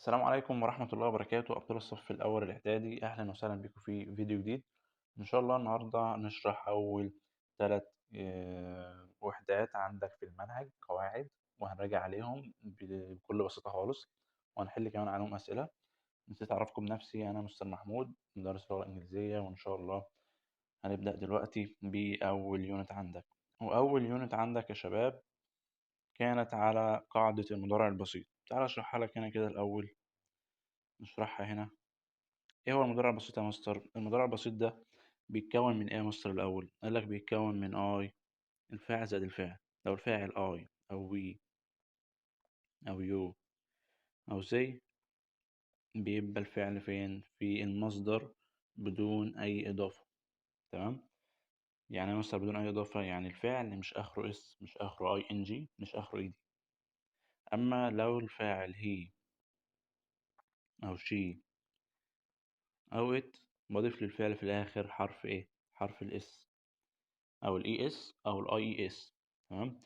السلام عليكم ورحمة الله وبركاته، أبطال الصف الأول الإعدادي. أهلا وسهلا بكم في فيديو جديد. إن شاء الله النهاردة نشرح أول 3 وحدات عندك في المنهج، قواعد، وهنراجع عليهم بكل بساطة خالص، وهنحل كمان عليهم أسئلة. نسيت أعرفكم بنفسي، أنا مستر محمود مدرس لغة إنجليزية، وإن شاء الله هنبدأ دلوقتي بأول unit عندك. وأول unit عندك يا شباب كانت على قاعدة المضارع البسيط. تعال أشرحها لك هنا كده الأول، نشرحها هنا. إيه هو المضارع البسيط يا مستر؟ المضارع البسيط ده بيتكون من إيه يا مستر الأول؟ قال لك بيتكون من I الفاعل زائد الفاعل. لو الفاعل I أو we أو you أو they بيبقى الفعل فين؟ في المصدر بدون أي إضافة. تمام؟ يعني مستر بدون أي إضافة، يعني الفعل مش آخره s، مش آخره ing، مش آخره ed. أما لو الفاعل he أو she أو it بضيف للفعل في الآخر حرف إيه؟ حرف ال s أو ال es أو ال ies. تمام؟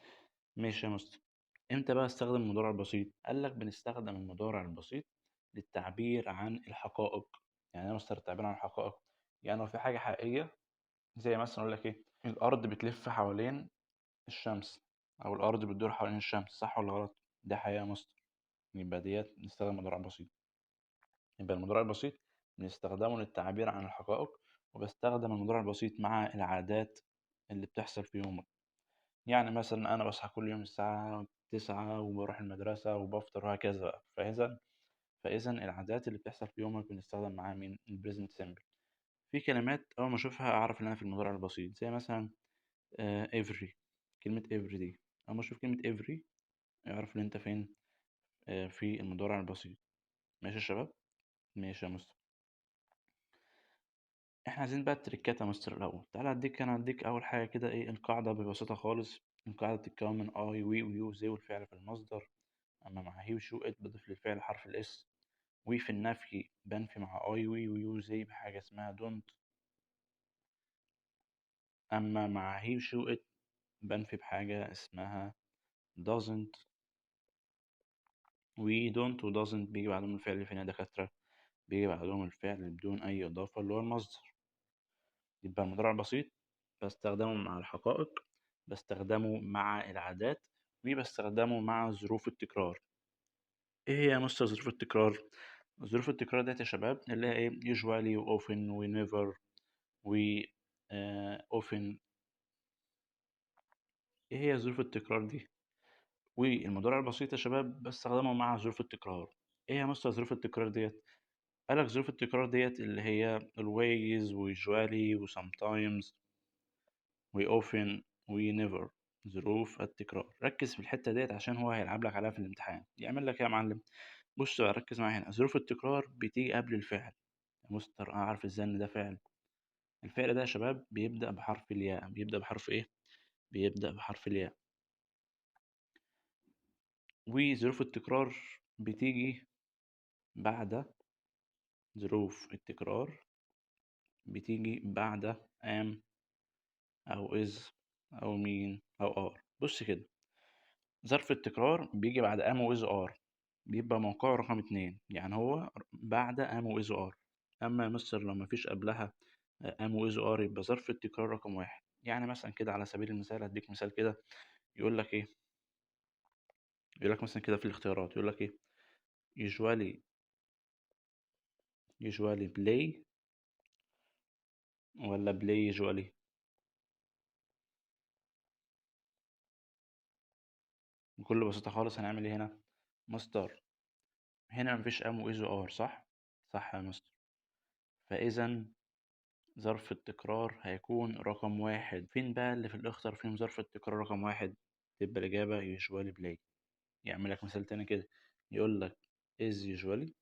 ماشي يا مستر. إمتى بقى استخدم المضارع البسيط؟ قال لك بنستخدم المضارع البسيط للتعبير عن الحقائق. يعني إيه يا مستر التعبير عن الحقائق؟ يعني لو في حاجة حقيقية، زي مثلا أقول لك إيه؟ الأرض بتلف حوالين الشمس، أو الأرض بتدور حوالين الشمس، صح ولا غلط؟ ده حقيقة يا مستر. يبقى ديت نستخدم المضارع البسيط. يبقى المضارع البسيط بنستخدمه للتعبير عن الحقائق، وبستخدم المضارع البسيط مع العادات اللي بتحصل في يومك. يعني مثلا أنا بصحى كل يوم الساعة 9 وبروح المدرسة وبفطر وهكذا بقى. فإذا العادات اللي بتحصل في يومك بنستخدم معاها مين؟ ال present simple. في كلمات أول ما أشوفها أعرف إن أنا في المضارع البسيط، زي مثلا، every. كلمة every دي أول ما أشوف كلمة every أعرف إن أنت فين؟ في المضارع البسيط. ماشي يا شباب؟ ماشي يا مستر. احنا عايزين بقى التريكات يا مستر الأول. تعالى أنا هديك أول حاجة كده، إيه القاعدة ببساطة خالص. القاعدة بتتكون من I we و you they والفعل في المصدر. أما مع he و she it بضيف للفعل حرف ال s. وفي في النفي بنفي مع I we و you they بحاجة اسمها don't. أما مع he و she it بنفي بحاجة اسمها doesn't. و don't و doesn't بيجي بعدهم الفعل فين يا دكاترة؟ بيجي بعدهم الفعل بدون أي إضافة اللي هو المصدر. يبقى المضارع البسيط بستخدمه مع الحقائق، بستخدمه مع العادات، وبستخدمه مع ظروف التكرار. إيه هي يا مستر ظروف التكرار؟ ظروف التكرار ديت يا شباب اللي هي إيه؟ usually و often و never و، often. إيه هي ظروف التكرار دي؟ والمضارع البسيط يا شباب بستخدمه مع ظروف التكرار. إيه يا مستر ظروف التكرار ديت؟ قالك ظروف التكرار ديت اللي هي always و usually و sometimes و often و never. ظروف التكرار. ركز في الحتة ديت عشان هو هيلعب لك عليها في الامتحان. يعمل لك ايه يا معلم؟ بص بقى، ركز معايا هنا. ظروف التكرار بتيجي قبل الفعل. يا مستر انا عارف ازاي ان ده فعل. الفعل ده يا شباب بيبدأ بحرف الياء. بيبدأ بحرف ايه؟ بيبدأ بحرف الياء. وظروف التكرار بتيجي بعد ظروف التكرار بتيجي بعد am أو is أو مين أو are. بص كده، ظرف التكرار بيجي بعد am و is are، بيبقى موقعه رقم 2، يعني هو بعد am و is are. أما يا مستر لو مفيش قبلها am و is are يبقى ظرف التكرار رقم 1. يعني مثلا كده على سبيل المثال هديك مثال كده، يقول لك إيه؟ يقول لك مثلا كده في الاختيارات، يقول لك إيه؟ usually play ولا play usually؟ بكل بساطة خالص هنعمل إيه هنا؟ مستر هنا مفيش am و is و are، صح؟ صح يا مستر. فإذا ظرف التكرار هيكون رقم 1. فين بقى اللي في الاختيار فيهم ظرف التكرار رقم 1؟ تبقى الإجابة usually play. يعمل لك مثال تاني كده، يقول لك is usually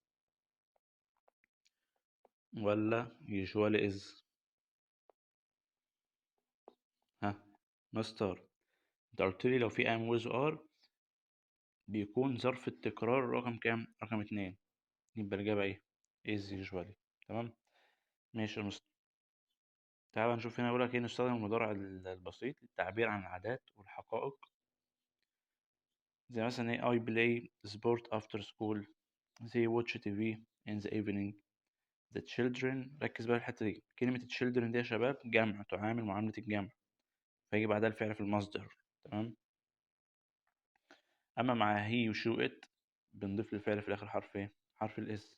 ولا usually is؟ ها مستر انت قلت لي لو في am و is are بيكون ظرف التكرار رقم كام؟ رقم 2. يبقى الإجابة إيه؟ is usually. تمام؟ ماشي يا مستر. تعال نشوف هنا بيقول لك إيه؟ نستخدم المضارع البسيط للتعبير عن العادات والحقائق، زي مثلا إيه؟ I play sport after school. They watch TV in the evening. The children، ركز بقى في الحتة دي، كلمة children دي يا شباب جمع، تعامل معاملة الجمع، فيجي بعدها الفعل في المصدر. تمام. أما مع he و she it بنضيف للفعل في الآخر حرف إيه؟ حرف ال s.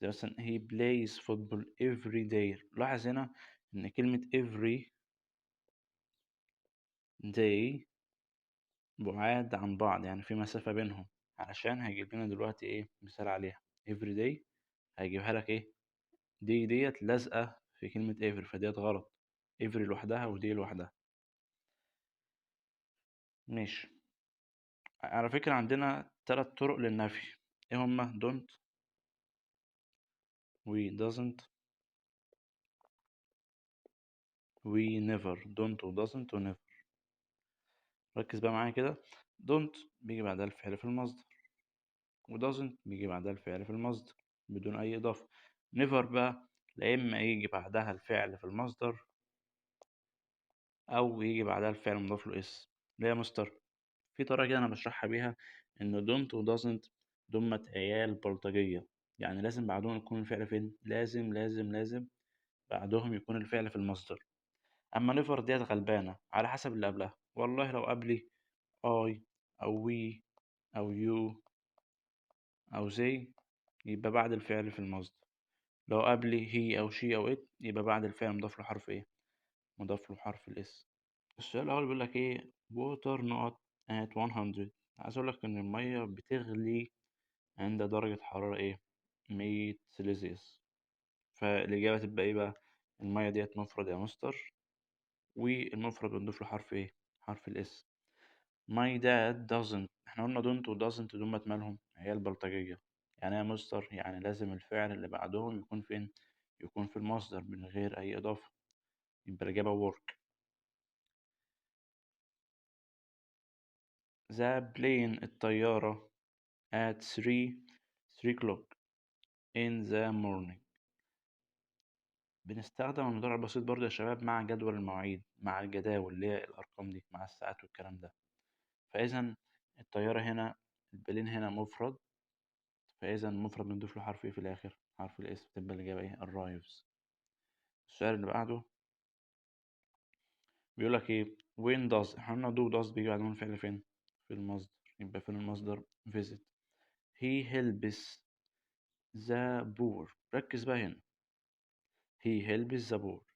زي مثلا he plays football every day. لاحظ هنا إن كلمة every day بعاد عن بعض، يعني في مسافة بينهم، علشان هيجيب لنا دلوقتي إيه مثال عليها. every day هيجيبها لك إيه؟ دي ديت لازقة في كلمة every، فديت غلط، every لوحدها ودي لوحدها. ماشي. على فكرة عندنا 3 طرق للنفي، إيه هما؟ don't و doesn't و never. don't و doesn't و never. ركز بقى معايا كده، don't بيجي بعدها الفعل في المصدر، و doesn't بيجي بعدها الفعل في المصدر بدون أي إضافة. never بقى لا إما يجي بعدها الفعل في المصدر أو يجي بعدها الفعل مضاف له s. ليه يا مستر؟ في طريقة كده أنا بشرحها بيها إن don't و doesn't دمت عيال بلطجية، يعني لازم بعدهم يكون الفعل فين؟ لازم لازم لازم بعدهم يكون الفعل في المصدر. أما never ديت غلبانة على حسب اللي قبلها، والله لو قبلي I أو we أو you أو they يبقى بعد الفعل في المصدر، لو قبلي he أو she أو it يبقى بعد الفعل مضاف له حرف إيه؟ مضاف له حرف ال s. السؤال الأول بيقول لك إيه؟ water not at 100. عايز أقول لك إن المية بتغلي عند درجة حرارة إيه؟ 100 سيليزيوس. فالإجابة تبقى إيه بقى؟ المية ديت مفرد يا مستر، والمفرد بنضيف له حرف إيه؟ حرف ال s. My dad doesn't، إحنا قلنا don't و doesn't دول مالهم؟ عيال بلطجية. يعني إيه يا مستر؟ يعني لازم الفعل اللي بعدهم يكون فين؟ يكون في المصدر من غير أي إضافة، يبقى الإجابة work. The plane الطيارة at 3 o'clock in the morning. بنستخدم المضارع البسيط برضه يا شباب مع جدول المواعيد، مع الجداول اللي هي الأرقام دي، مع الساعات والكلام ده. فإذا الطيارة هنا، ال plane هنا مفرد، فإذا المفرد بنضيف له حرف إيه في الآخر؟ حرف ال s، تبقى الإجابة إيه؟ arrives. السؤال اللي بعده بيقول لك إيه؟ when does، إحنا قلنا do does بيجي بعدهم الفعل فين؟ في المصدر، يبقى فين المصدر؟ visit. he helps the poor. ركز بقى هنا، he helps the poor.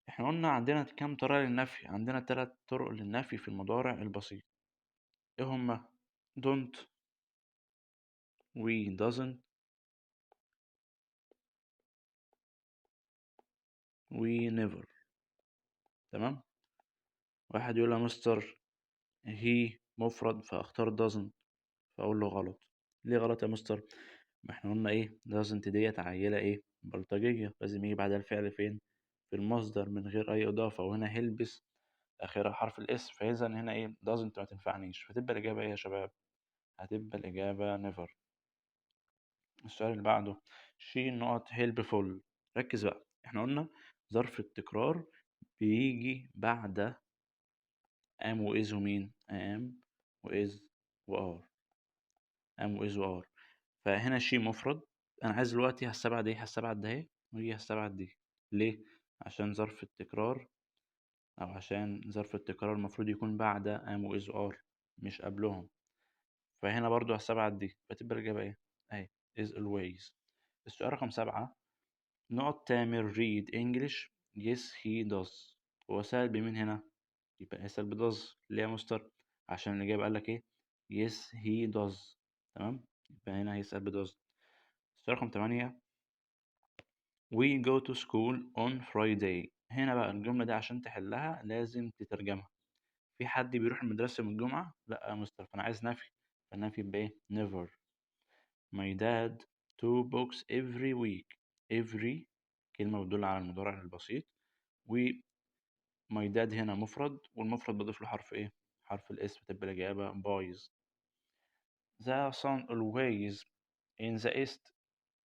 إحنا قلنا عندنا كام طريقة للنفي؟ عندنا 3 طرق للنفي في المضارع البسيط. إيه هما؟ don't we doesn't we never. تمام؟ واحد يقول يا مستر he مفرد فاختار doesn't، فأقول له غلط. ليه غلط يا مستر؟ ما احنا قلنا ايه؟ doesn't ديت عيلة ايه؟ بلطجية، لازم يجي بعدها الفعل فين؟ في المصدر من غير أي إضافة، وهنا helps آخرها حرف ال s، فإذا هنا ايه؟ doesn't ما تنفعنيش، فتبقى الإجابة ايه يا شباب؟ هتبقى الإجابة never. السؤال اللي بعده she not helpful. ركز بقى، احنا قلنا ظرف التكرار بيجي بعد am و is ومين؟ am و is و are. am و is و are. فهنا she مفرد، أنا عايز دلوقتي هستبعد إيه؟ هستبعد ده أهي وهي هستبعد دي. ليه؟ عشان ظرف التكرار، أو عشان ظرف التكرار المفروض يكون بعد am و is و are مش قبلهم، فهنا برضو هستبعد دي، فتبقى الإجابة إيه؟ أهي is always. السؤال رقم 7 not تامر read English yes he does. هو سأل بمين هنا؟ يبقى هيسأل ب does. ليه يا مستر؟ عشان الإجابة قال لك إيه؟ yes he does. تمام؟ يبقى هنا هيسأل ب does. السؤال رقم 8 we go to school on Friday. هنا بقى الجملة دي عشان تحلها لازم تترجمها. في حد بيروح المدرسة يوم الجمعة؟ لا يا مستر، فأنا عايز نفي، فالنفي يبقى إيه؟ never. My dad 2 books every week. every كلمة بتدل على المضارع البسيط، و my dad هنا مفرد، والمفرد بضيف له حرف إيه؟ حرف ال s، بتبقى الإجابة buys. The sun always in the east.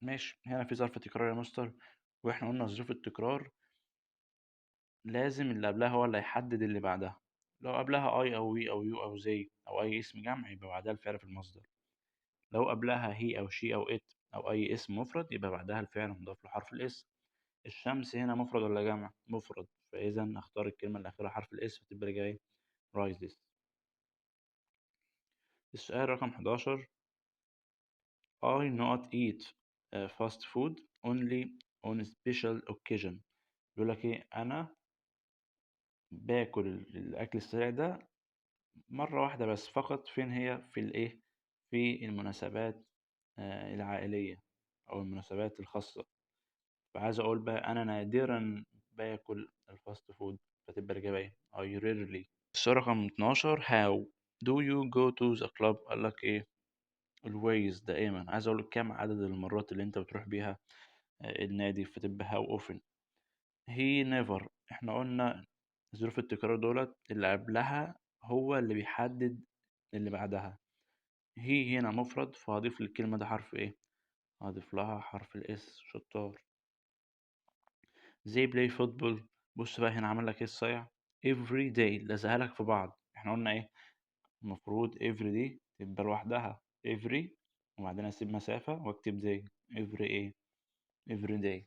ماشي، هنا في ظرف تكرار يا مستر، وإحنا قلنا ظروف التكرار لازم اللي قبلها هو اللي هيحدد اللي بعدها. لو قبلها I أو we أو you أو they أو أي اسم جمع يبقى بعدها الفعل في المصدر. لو قبلها he أو she أو it أو أي اسم مفرد يبقى بعدها الفعل مضاف له حرف ال s. الشمس هنا مفرد ولا جمع؟ مفرد، فإذا أختار الكلمة اللي آخرها حرف ال s فتبقى جاي rises. السؤال رقم 11، I not eat fast food only on special occasion. بيقول لك إيه؟ أنا باكل الأكل السريع ده مرة واحدة بس فقط. فين هي؟ في الإيه؟ في المناسبات العائلية أو المناسبات الخاصة. فعايز أقول بقى أنا نادرا باكل ال fast food، فتبقى الإجابة إيه؟ I rarely. السؤال رقم 12، how do you go to the club؟ قال لك إيه؟ always، دائما. عايز أقول لك كام عدد المرات اللي أنت بتروح بيها النادي، فتبقى how often. he never، إحنا قلنا ظروف التكرار دولت اللي قبلها هو اللي بيحدد اللي بعدها. he هنا مفرد، فهضيف للكلمة ده حرف إيه؟ هضيف لها حرف ال s. شطار. they play football. بص بقى هنا عمل لك إيه الصيع؟ every day، لزقها لك في بعض. إحنا قلنا إيه؟ المفروض every دي تبقى لوحدها every، وبعدين أسيب مسافة وأكتب day. every إيه؟ every day.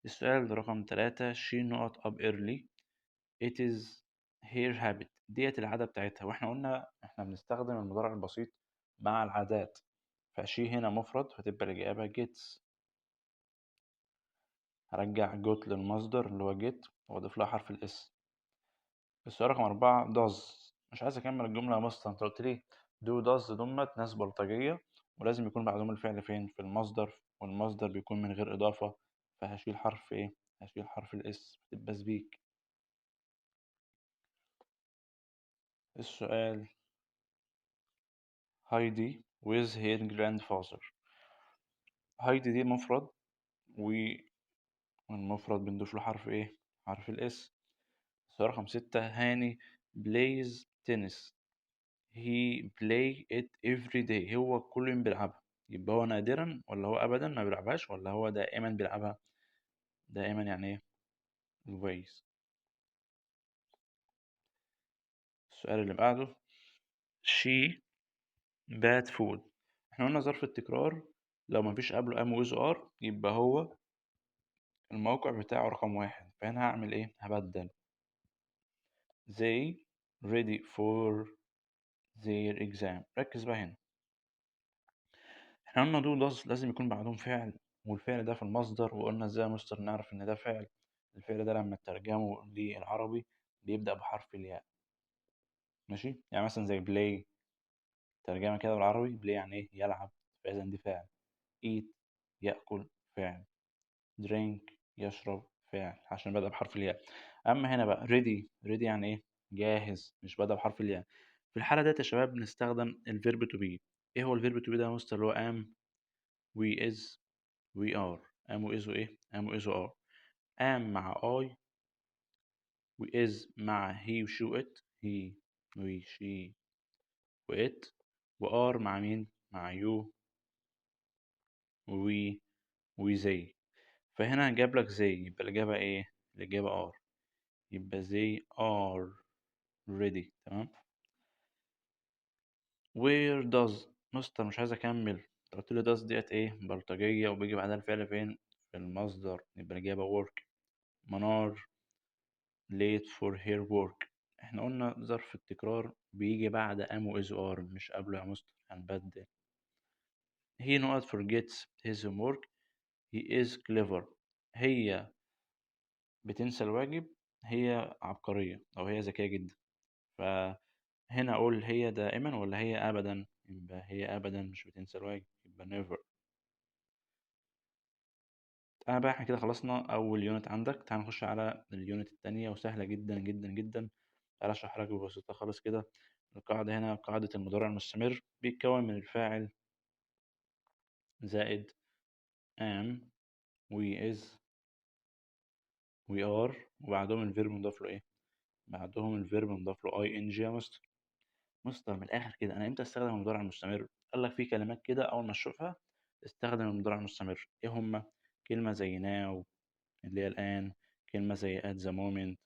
السؤال رقم 3، she not up early it is her habit. ديت العادة بتاعتها، واحنا قلنا احنا بنستخدم المضارع البسيط مع العادات، ف she هنا مفرد فتبقى الإجابة gets. هرجع got للمصدر اللي هو get وأضيف لها حرف ال s. السؤال رقم 4، does. مش عايز أكمل الجملة يا مستر، أنت قلت لي do does دمت ناس بلطجية ولازم يكون بعدهم الفعل فين؟ في المصدر، والمصدر بيكون من غير إضافة، فهشيل حرف إيه؟ هشيل حرف ال s، تبقى speak. السؤال هايدي with her grandfather. هايدي دي مفرد، والمفرد بنضيف له حرف إيه؟ حرف ال s. السؤال رقم 6، هاني plays tennis. he play it every day. هو كل يوم بيلعبها، يبقى هو نادرا ولا هو أبدا ما بيلعبهاش ولا هو دائما بيلعبها؟ دائما يعني إيه؟ always. السؤال اللي بعده she bad food. احنا قلنا ظرف التكرار لو ما فيش قبله am و is are يبقى هو الموقع بتاعه رقم 1، فهنا هعمل ايه؟ هبدل they ready for their exam. ركز بقى هنا، احنا قلنا do does لازم يكون بعدهم فعل، والفعل ده في المصدر، وقلنا ازاي يا مستر نعرف ان ده فعل؟ الفعل ده لما ترجمه للعربي بيبدأ بحرف الياء، ماشي؟ يعني مثلا زي play، ترجمة كده بالعربي play يعني ايه؟ يلعب، فإذا دي فعل. eat يأكل فعل، drink يشرب فعل، عشان بدأ بحرف الياء. أما هنا بقى ready، ready يعني ايه؟ جاهز، مش بدأ بحرف الياء. في الحالة ديت يا شباب بنستخدم ال verb to be. ايه هو ال verb to be ده يا مستر؟ اللي هو am و is و are. am و is و ايه؟ am و is و are. am مع I و is مع he و she و it، he و she و it، و are مع مين؟ مع you و we و they. فهنا جاب لك they، يبقى الإجابة إيه؟ الإجابة are، يبقى they are ready. تمام. where does، مستر مش عايز أكمل، أنت قلت لي does ديت إيه؟ بلطجية، وبيجي بعدها الفعل فين؟ في المصدر، يبقى الإجابة work. منار late for her work. احنا قلنا ظرف التكرار بيجي بعد am و is are مش قبله يا مستر، هنبدل. he not forgets his homework، he is clever. هي بتنسى الواجب، هي عبقرية أو هي ذكية جدا. فهنا أقول هي دائما ولا هي أبدا؟ يبقى هي أبدا مش بتنسى الواجب، يبقى never. تعالى بقى احنا كده خلصنا أول unit عندك، تعال نخش على ال unit التانية، وسهلة جدا جدا جدا. تعالى أشرح لك ببساطة خالص كده. القاعدة هنا قاعدة المضارع المستمر، بيتكون من الفاعل زائد am و is و are، وبعدهم ال verb مضاف له ايه؟ بعدهم ال verb مضاف له ing يا مستر. مستر من الاخر كده انا امتى استخدم المضارع المستمر؟ قال لك في كلمات كده اول ما تشوفها استخدم المضارع المستمر. ايه هما؟ كلمة زي now اللي هي الآن، كلمة زي at the moment،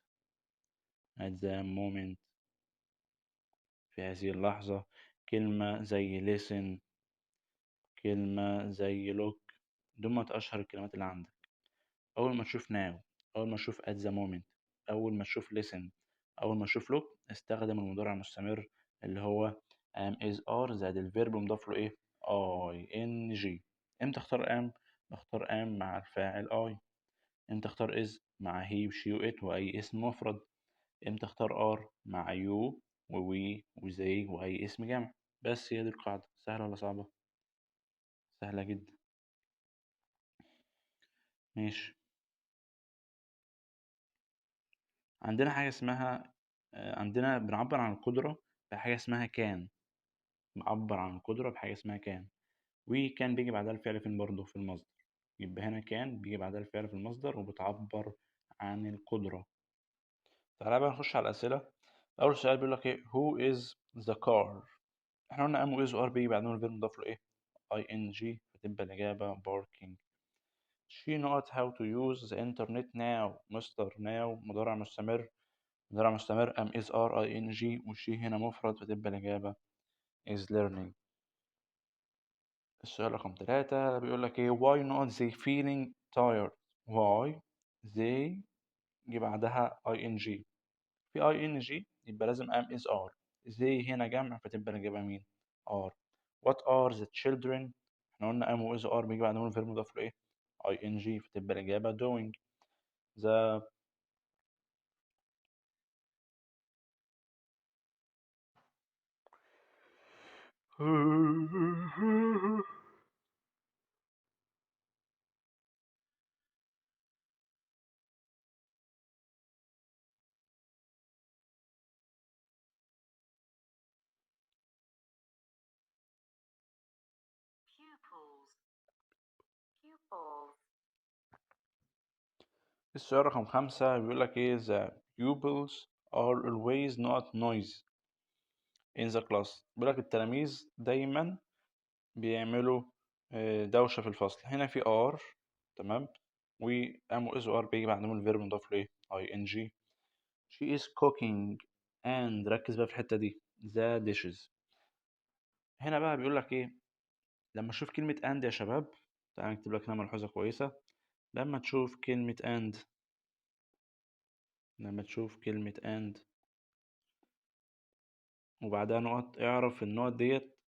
at the moment في هذه اللحظة، كلمة زي listen، كلمة زي look، دول أشهر الكلمات اللي عندك. أول ما تشوف now، أول ما تشوف at the moment، أول ما تشوف listen، أول ما تشوف look، استخدم المضارع المستمر اللي هو am is are زائد ال verb مضاف له إيه؟ ing. إمتى اختار am؟ بختار am مع الفاعل I. إمتى اختار is؟ مع he و she و it وأي اسم مفرد. إمتى اختار are؟ مع you و we و they وأي اسم جمع. بس هي دي القاعدة. سهلة ولا صعبة؟ سهلة جدا. ماشي. عندنا حاجة اسمها، عندنا بنعبر عن القدرة بحاجة اسمها can. بنعبر عن القدرة بحاجة اسمها can، و can بيجي بعدها الفعل فين برضه؟ في المصدر. يبقى هنا can بيجي بعدها الفعل في المصدر وبتعبر عن القدرة. تعالى بقى نخش على الأسئلة. أول سؤال بيقول لك إيه؟ Who is the car؟ إحنا قلنا am و is و are بيجي بعدهم ال verb مضاف له إيه؟ ing، فتبقى الإجابة parking. She knows how to use the internet now. مستر now مضارع مستمر، مضارع مستمر am is are ing، و she هنا مفرد فتبقى الإجابة is learning. السؤال رقم 3 بيقول لك إيه؟ Why not they feeling tired؟ Why they جه بعدها ing، في ing يبقى لازم am is are، they هنا جمع فتبقى الإجابة مين؟ are. What are the children؟ احنا قلنا am و is are بيجي بعدهم ال verb مضاف له إيه؟ ing، فتبقى الإجابة doing. The السؤال رقم 5 بيقول لك إيه؟ The pupils are always not noisy in the class. بيقول لك التلاميذ دايما بيعملوا دوشة في الفصل. هنا في are، تمام، و am و is و are بيجي بعدهم ال verb مضاف له إيه؟ ing. She is cooking and، ركز بقى في الحتة دي، the dishes. هنا بقى بيقول لك إيه؟ لما تشوف كلمة and يا شباب، تعالى نكتب لك هنا ملحوظة كويسة. لما تشوف كلمة and، لما تشوف كلمة and وبعدها نقط، اعرف النقط ديت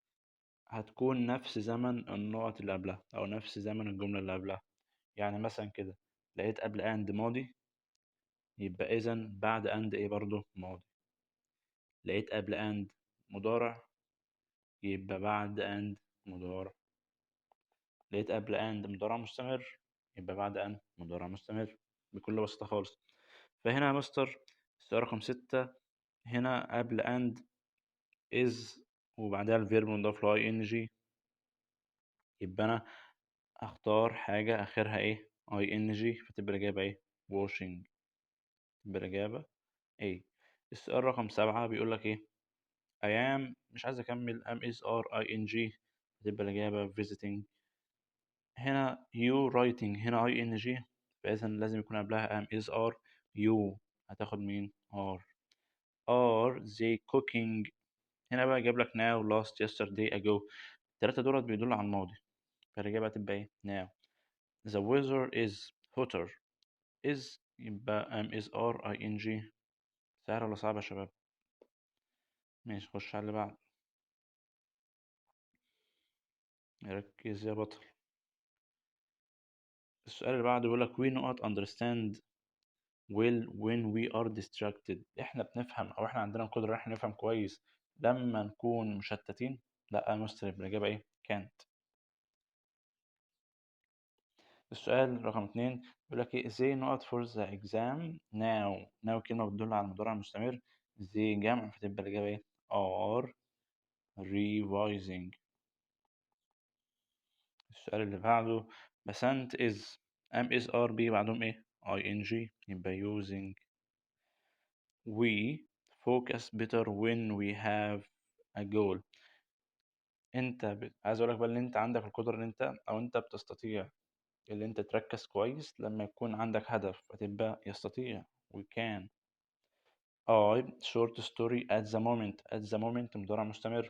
هتكون نفس زمن النقط اللي قبلها أو نفس زمن الجملة اللي قبلها. يعني مثلا كده لقيت قبل and ماضي، يبقى إذن بعد and إيه برضو؟ ماضي. لقيت قبل and مضارع، يبقى بعد and مضارع. لقيت قبل and مضارع مستمر، يبقى بعد and مضارع مستمر، بكل بساطة خالص. فهنا يا مستر السؤال رقم 6، هنا قبل and is وبعدها ال verb مضاف له ing، يبقى أنا أختار حاجة آخرها إيه؟ ing، فتبقى الإجابة إيه؟ washing، تبقى الإجابة A. السؤال رقم 7 بيقول لك إيه؟ I am، مش عايز أكمل، am is are ing، فتبقى الإجابة visiting. هنا you writing، هنا ing، فإذا لازم يكون قبلها am is are. you هتاخد مين؟ are. are they cooking، هنا بقى جاب لك now last yesterday ago، التلاتة دولت بيدلوا على الماضي، فالإجابة هتبقى إيه؟ now. The weather is hotter، is يبقى am is are ing. سهل ولا صعب يا شباب؟ ماشي، خش على اللي بعده، ركز يا بطل. السؤال اللي بعده بيقول لك we not understand well when we are distracted. احنا بنفهم او احنا عندنا القدرة ان احنا نفهم كويس لما نكون مشتتين؟ لا يا مستر، يبقى الإجابة ايه؟ can't. السؤال رقم 2 بيقول لك ايه؟ they not for the exam now. now كلمة بتدل على المضارع المستمر، they جمع، فتبقى الإجابة ايه؟ are revising. السؤال اللي بعده بسنت is am is are be بعدهم ايه؟ ing، يبقى using. We focus better when we have a goal. انت عايز اقول لك بقى ان انت عندك القدرة ان انت او انت بتستطيع اللي انت تركز كويس لما يكون عندك هدف، فتبقى يستطيع we can. I short story at the moment. at the moment مضارع مستمر،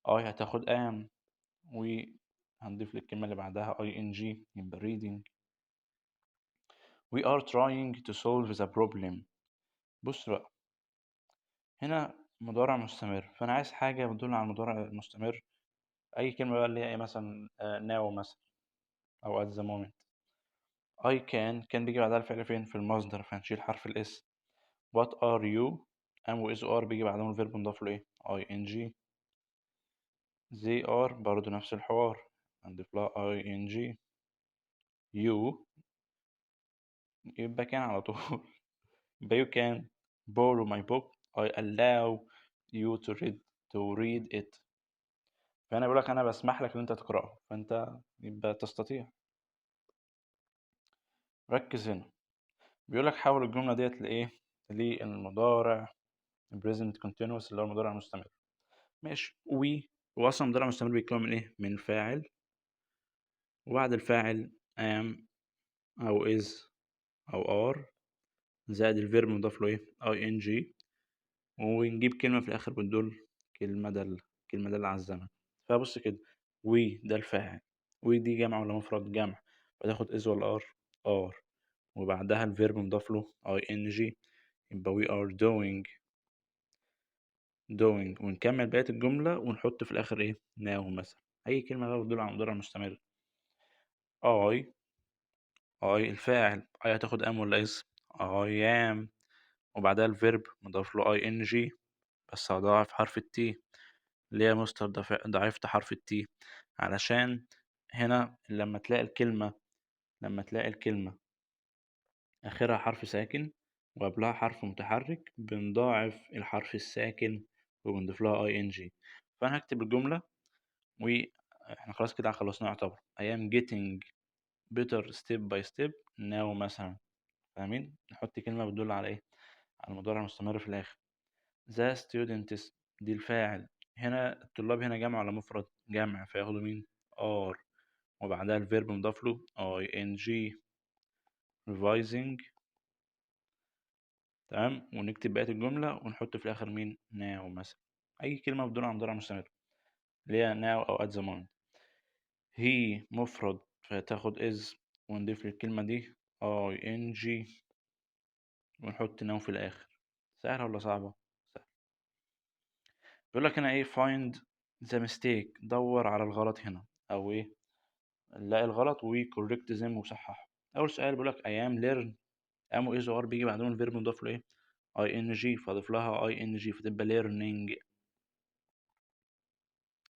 I هتاخد am و هنضيف للكلمة اللي بعدها ing يبقى reading. We are trying to solve the problem. بص بقى هنا مضارع مستمر، فأنا عايز حاجة بتدل على المضارع المستمر، أي كلمة بقى اللي هي إيه مثلا، now مثلا أو at the moment. I can، كان بيجي بعدها الفعل فين؟ في المصدر، فهنشيل حرف ال S. What are you؟ am و is are بيجي بعدهم ال verb مضاف له إيه؟ ing. They are برضو نفس الحوار، هنضيف لها ing. You يبقى can على طول. يبقى you can borrow my book, I allow you to read it. فأنا بقول لك أنا بسمح لك إن أنت تقرأه، فأنت يبقى تستطيع. ركز هنا، بيقول لك حول الجملة ديت لإيه؟ للمضارع present continuous اللي هو المضارع المستمر. ماشي، we هو أصلا المضارع المستمر بيتكون من إيه؟ من فاعل، وبعد الفاعل am أو is أو are زائد ال verb مضاف له إيه؟ ing، ونجيب كلمة في الآخر بتدل، كلمة دالة، كلمة دالة على الزمن. فبص كده، we ده الفاعل، we دي جمع ولا مفرد؟ جمع، فتاخد is ولا are؟ are، وبعدها ال verb مضاف له ing، يبقى we are doing، doing، ونكمل بقية الجملة ونحط في الآخر إيه؟ now مثلا، أي كلمة بقى بتدل على المضارع المستمر. I الفاعل، I هتاخد am ولا is؟ I am، وبعدها ال verb مضاف له ing، بس هضاعف حرف ال T. ليه يا مستر ضعفت حرف ال T؟ علشان هنا لما تلاقي الكلمة آخرها حرف ساكن وقبلها حرف متحرك بنضاعف الحرف الساكن وبنضيف لها ing. فأنا هكتب الجملة وإحنا خلاص كده خلصناها يعتبر. I am getting better step by step now مثلا، فاهمين؟ نحط كلمة بتدل على إيه؟ على المضارع المستمر في الآخر. The students دي الفاعل، هنا الطلاب هنا جمع ولا مفرد؟ جمع، فياخدوا مين؟ are، وبعدها ال verb مضاف له ing، revising، تمام، ونكتب بقية الجملة ونحط في الآخر مين؟ now مثلا، أي كلمة بتدل على المضارع المستمر اللي هي now أو at the moment. he مفرد فتاخد is ونضيف للكلمة دي ing ونحط now في الآخر. سهلة ولا صعبة؟ سهلة. بيقول لك هنا إيه؟ find the mistake، دور على الغلط هنا، أو إيه؟ نلاقي الغلط و correct them وصححه. أول سؤال بيقول لك I am learn، am و is و are بيجي بعدهم ال verb مضاف له إيه؟ ing، فاضيف لها ing فتبقى learning.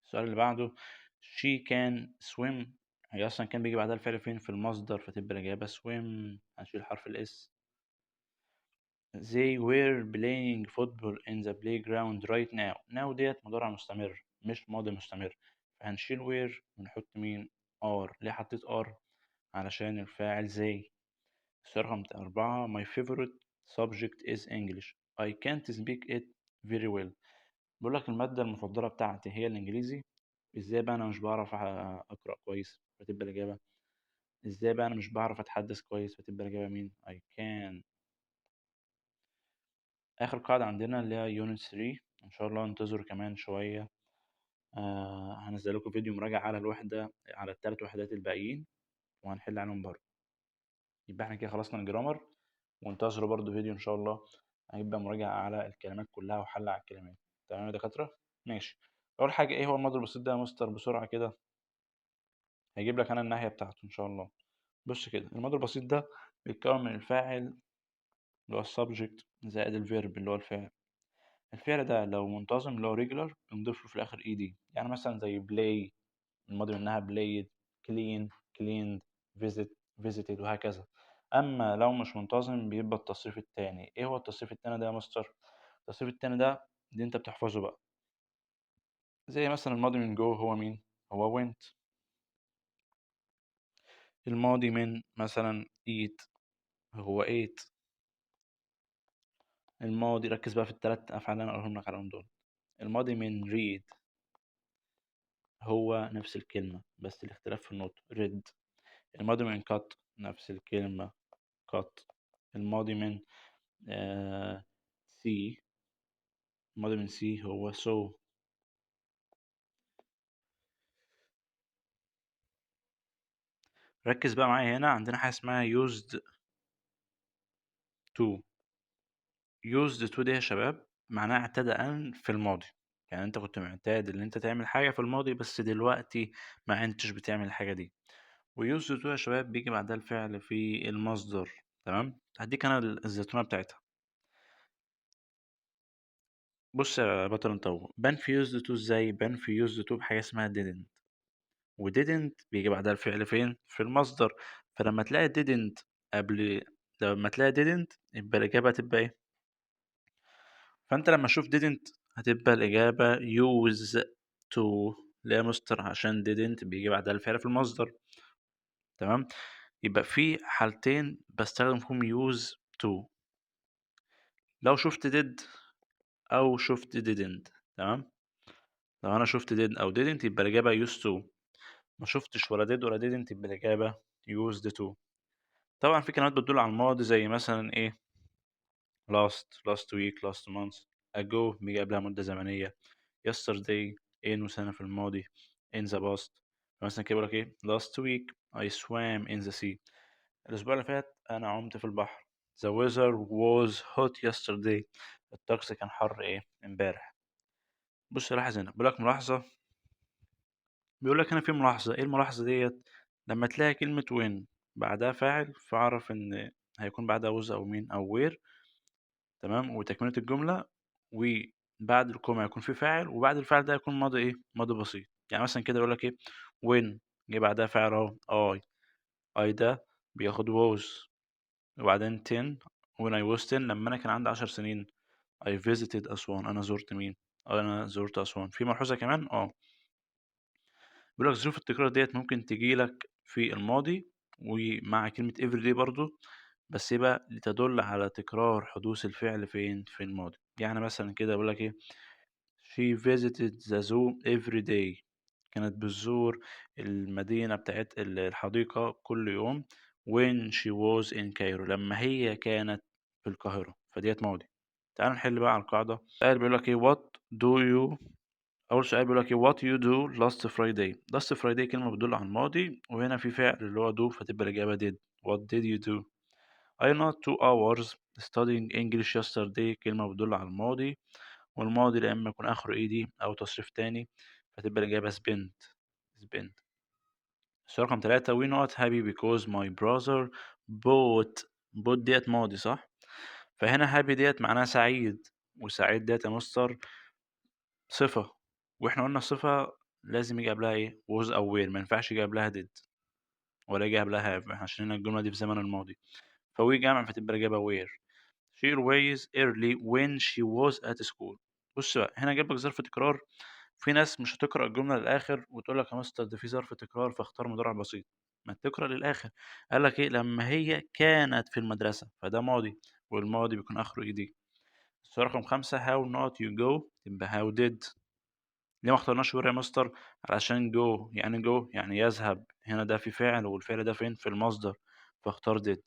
السؤال اللي بعده she can swim، هي أصلا كان بيجي بعدها الفعل فين؟ في المصدر، فتبقى الإجابة swim، هنشيل حرف ال S. They were playing football in the playground right now. Now ديت مضارع مستمر مش ماضي مستمر، فهنشيل were ونحط مين؟ are. ليه حطيت are؟ علشان الفاعل they. السؤال رقم 4 my favorite subject is English, I can't speak it very well. بيقول لك المادة المفضلة بتاعتي هي الإنجليزي، إزاي بقى أنا مش بعرف أقرأ كويس؟ فتبقى الإجابة إزاي بقى أنا مش بعرف أتحدث كويس؟ فتبقى الإجابة مين؟ I can. آخر قاعدة عندنا اللي هي unit 3، إن شاء الله انتظروا كمان شوية، هنزل لكم فيديو مراجعة على الوحدة، على التلات وحدات الباقيين، وهنحل عليهم برضه. يبقى احنا كده خلصنا الجرامر، وانتظروا برضه فيديو إن شاء الله هيبقى مراجعة على الكلمات كلها وحل على الكلمات. تمام يا دكاترة؟ ماشي. أول حاجة إيه هو الماضي البسيط ده يا مستر؟ بسرعة كده هجيب لك أنا الناحية بتاعته إن شاء الله. بص كده، الماضي البسيط ده بيتكون من الفاعل اللي هو ال subject زائد ال verb اللي هو الفعل. الفعل ده لو منتظم اللي هو regular بنضيف له في الآخر ed، يعني مثلا زي play الماضي منها played، clean cleaned، visit visited، وهكذا. أما لو مش منتظم بيبقى التصريف التاني. إيه هو التصريف التاني ده يا مستر؟ التصريف التاني ده اللي أنت بتحفظه بقى، زي مثلا الماضي من go هو مين؟ هو went. الماضي من مثلا eat هو ate. الماضي، ركز بقى في التلات أفعال اللي أنا أقولهم لك عليهم دول. الماضي من read هو نفس الكلمة بس الاختلاف في النطق read. الماضي من cut نفس الكلمة cut. الماضي من see، الماضي من see هو saw. ركز بقى معايا، هنا عندنا حاجة اسمها used to. used to دي يا شباب معناها اعتاد أن في الماضي، يعني أنت كنت معتاد إن أنت تعمل حاجة في الماضي بس دلوقتي ما أنتش بتعمل الحاجة دي. و used to يا شباب بيجي بعدها الفعل في المصدر. تمام، هديك أنا الزيتونة بتاعتها. بص يا بطل انت اهو، بان في used to ازاي؟ بان في used to بحاجة اسمها didn't، و didn't بيجي بعدها الفعل فين؟ في المصدر. فلما تلاقي didn't قبل، لما تلاقي didn't يبقى الإجابة هتبقى إيه؟ فأنت لما تشوف didn't هتبقى الإجابة use to. ليه يا مستر؟ عشان didn't بيجي بعدها الفعل في المصدر. تمام، يبقى في حالتين بستخدم فيهم use to، لو شفت did أو شفت didn't. تمام، لو أنا شفت did أو didn't يبقى الإجابة used to، ما شفتش ولا did ولا didn't يبقى الإجابة used to. طبعا في كلمات بتدل على الماضي زي مثلا إيه؟ last، last week، last month، ago بيجي قبلها مدة زمنية، yesterday in وسنة في الماضي، in the past. مثلا كده بيقول لك إيه؟ last week I swam in the sea، الأسبوع اللي فات أنا عمت في البحر. The weather was hot yesterday، الطقس كان حر إيه؟ امبارح. بص لاحظ هنا، بيقول لك ملاحظة، بيقول لك هنا في ملاحظة. إيه الملاحظة ديت؟ لما تلاقي كلمة when بعدها فاعل فاعرف إن هيكون بعدها was أو مين أو were. تمام، وتكملة الجملة، وبعد الكوما هيكون في فاعل، وبعد الفاعل ده هيكون ماضي إيه؟ ماضي بسيط. يعني مثلا كده يقول لك إيه؟ when جه بعدها فاعل أهو، I، I ده بياخد was، وبعدين 10، when I was 10 لما أنا كان عندي 10 سنين I visited أسوان، أنا زرت مين؟ أنا زرت أسوان. في ملحوظة كمان، بيقول لك ظروف التكرار ديت ممكن تجيلك في الماضي ومع كلمة everyday برضو، بس يبقى لتدل على تكرار حدوث الفعل فين؟ في الماضي. يعني مثلا كده بيقول لك إيه؟ She visited the zoo every day، كانت بتزور المدينة بتاعت الحديقة كل يوم when she was in Cairo، لما هي كانت في القاهرة، فديت ماضي. تعالوا نحل بقى على القاعدة. سؤال بيقول لك إيه؟ What do you، أول سؤال بيقول لك إيه؟ What you do last Friday. Last Friday كلمة بتدل على الماضي، وهنا في فعل اللي هو do، فتبقى الإجابة did. What did you do؟ I not 2 hours studying English yesterday، كلمة بتدل على الماضي، والماضي لا إما يكون آخره إي دي أو تصريف تاني، فتبقى الإجابة spent. spent. السؤال رقم 3، we not happy because my brother bought. bought ديت ماضي صح؟ فهنا happy ديت معناها سعيد، وسعيد ديت يا مستر صفة، واحنا قلنا الصفة لازم يجي قبلها ايه؟ was أو were، ما ينفعش يجي قبلها did ولا يجي قبلها have، عشان هنا الجملة دي في زمن الماضي، فوي جمع فتبقى الإجابة were. She always early when she was at school. بص بقى هنا جايب لك ظرف تكرار، في ناس مش هتقرأ الجملة للآخر وتقول لك يا مستر ده في ظرف تكرار فاختار مضارع بسيط. ما تقرأ للآخر، قال لك إيه؟ لما هي كانت في المدرسة، فده ماضي، والماضي بيكون آخره إيه دي. السؤال رقم 5، how not you go، تبقى how did. ليه ما اخترناش where يا مستر؟ علشان go يعني go يعني يذهب، هنا ده في فعل والفعل ده فين؟ في المصدر، فاختار did.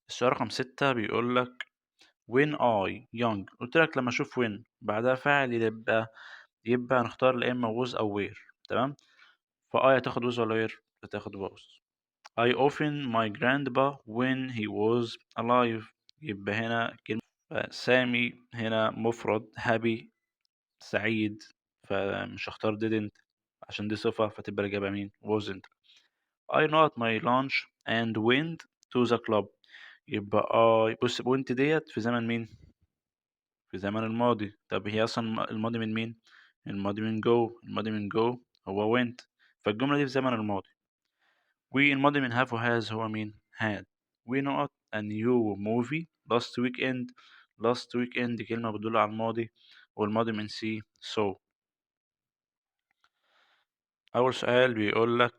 السؤال رقم 6 بيقول لك when I young، قلت لك لما أشوف when بعدها فاعل يبقى نختار لا إما was أو were. تمام، ف I هتاخد was ولا were؟ هتاخد was. I often my grandpa when he was alive، يبقى هنا كلمة سامي هنا مفرد، happy سعيد، فمش هختار didn't عشان دي صفة، فتبقى الإجابة مين؟ wasn't. I not my lunch and went to the club، يبقى I، بص went ديت في زمن مين؟ في زمن الماضي. طب هي أصلا الماضي من مين؟ الماضي من go، الماضي من go هو went، فالجملة دي في زمن الماضي. والماضي من have و has هو مين؟ had. We not a new movie last weekend. last weekend كلمة بتدل على الماضي، والماضي من see saw. أول سؤال بيقول لك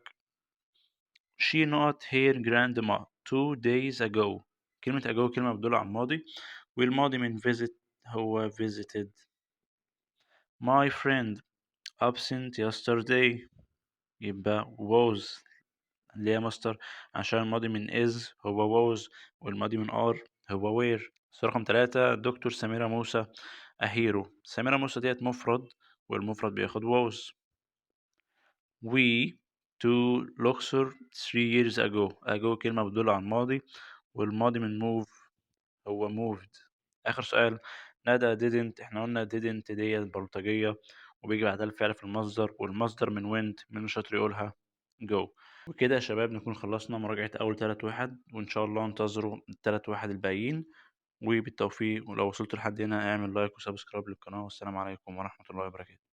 she not her grandma 2 days ago. كلمة ago كلمة بتدل على الماضي، والماضي من visit هو visited. My friend absent yesterday، يبقى was. ليه يا مستر؟ عشان الماضي من is هو was، والماضي من are هو were. السؤال رقم 3، دكتور سميرة موسى a hero. سميرة موسى ديت مفرد، والمفرد بياخد was. We to Luxor 3 years ago. ago كلمة بتدل على الماضي، والماضي من move هو moved. آخر سؤال ندى didn't، احنا قلنا didn't ديت بلطجية وبيجي بعدها الفعل في المصدر، والمصدر من went من شاطر يقولها go. وكده يا شباب نكون خلصنا مراجعة أول 3 وحد، وإن شاء الله انتظروا التلات وحد الباقيين، وبالتوفيق. ولو وصلت لحد هنا اعمل like و subscribe للقناة، والسلام عليكم ورحمة الله وبركاته.